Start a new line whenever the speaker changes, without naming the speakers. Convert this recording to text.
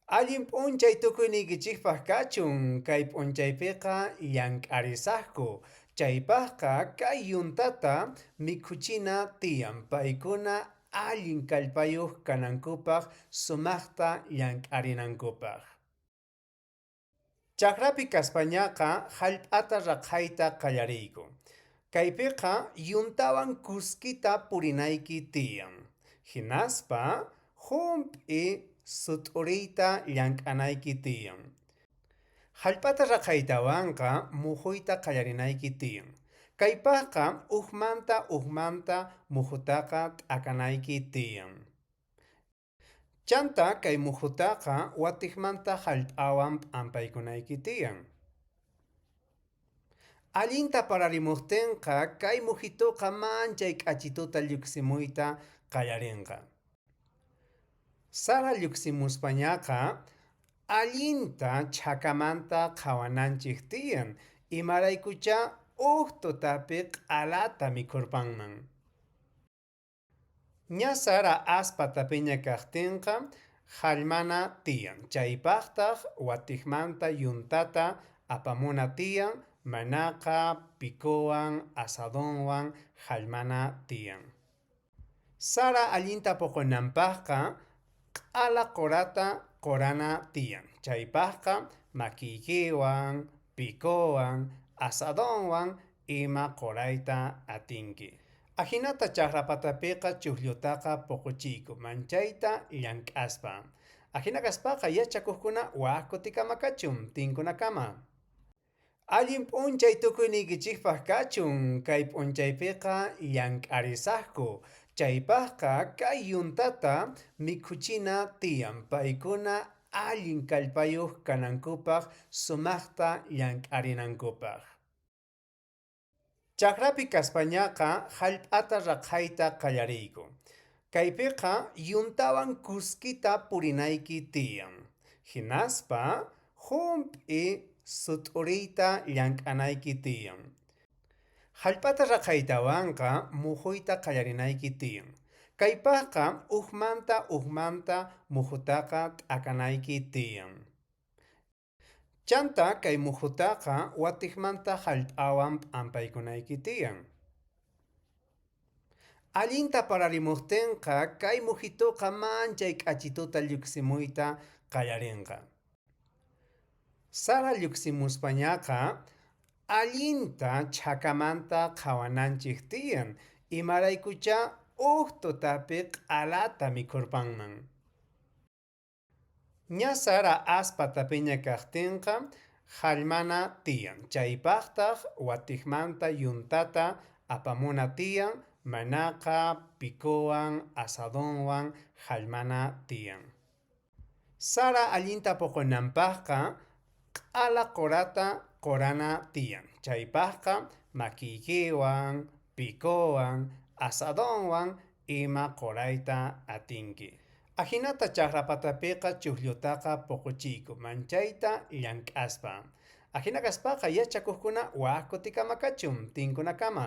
Allin p'unchay tukuyniykichikpaq kachun, kay p'unchaypiqa llank'arisaqku. Chaypaqqa kay yuntata mikhuchina tiyan, paykuna allin kallpayuq kanankupaq sumaqta llank'arinankupaq. Chajrapi kaspañaqa jallp'ata raqhayta qallariyku. Kaypiqa yuntawan kuskita purinayki tiyan. Jinaspa jump'i sut'uriyta llank'anayki tiyan. Jallp'ata raqhaytawanqa mujuyta qallarinayki tiyan. Kaypaqqa ujmanta ujmanta mujutaqa t'akanayki tiyan. Chantá kay mujutaqa watejmanta jallp'awan p'ampaykunayki tiyan. Allinta pararimojtenqa kay mujitoqa manchay k'achituta lluqsimuyta qallarenqa. Sara lluqsimuspañaqa allinta chhakamanta qhawananchej tiyan, imaraykuchá uj tutapi q'alata mikhurpanman. Ña sara as patapiña kajtenqa jallmana tiyan, chaypajtaj watejmanta yuntata apamuna tiyan, manaqa picowan azadonwan jallmana tiyan. Sara allinta poqonanpajqa q'ala qorata qorana tiyan, chaypajqa makiykiwan, picowan, azadonwan ima qorayta atinki. Ajinata chajra patapiqa chujllutaqa poqochiyku manchayta llank'aspa. Ajina kaspaqa yachakojkuna waj kutikama kachun, tinkunakama. Allin p'unchay tukuyniykichikpaq kachun, kay p'unchaypiqa llank'arisaqku. Chaypaqqa kay yuntata mikhuchina tiyan, paykuna allin kallpayuq kanankupaq sumaqta llank'arinankupaq. Chajrapi kaspañaqa jallp'ata raqhayta qallariyku. Kaypiqa yuntawan kuskita purinayki tiyan. Jinaspa jump'i sut'uriyta llank'anayki tiyan. Jallp'ata raqhaytawanqa mujuyta qallarinayki tiyan. Kaypaqqa ujmanta ujmanta mujutaqa t'akanayki tiyan. Chantá kay mujutaqa watejmanta jallp'awan p'ampaykunayki tiyan. Allinta pararimojtenqa kay mujitoqa manchay k'achituta lluqsimuyta qallarenqa. Sara lluqsimuspañaqa allinta chhakamanta qhawananchej tiyan, imaraykuchá uj tutapi q'alata mikhurpanman. Ña sara as patapiña kajtenqa jallmana tiyan, chaypajtaj watejmanta yuntata apamuna tiyan, manaqa picowan, azadonwan jallmana tiyan. Sara allinta poqonanpajqa q'ala qorata qorana tiyan, chaypajqa makiykiwan, picowan, azadonwan ima qorayta atinki. Ajinata chajra patapiqa chujllutaqa poqochiyku manchayta llank'aspa. Ajina kaspaqa yachakojkuna waj kutikama kachun, tinkunakama.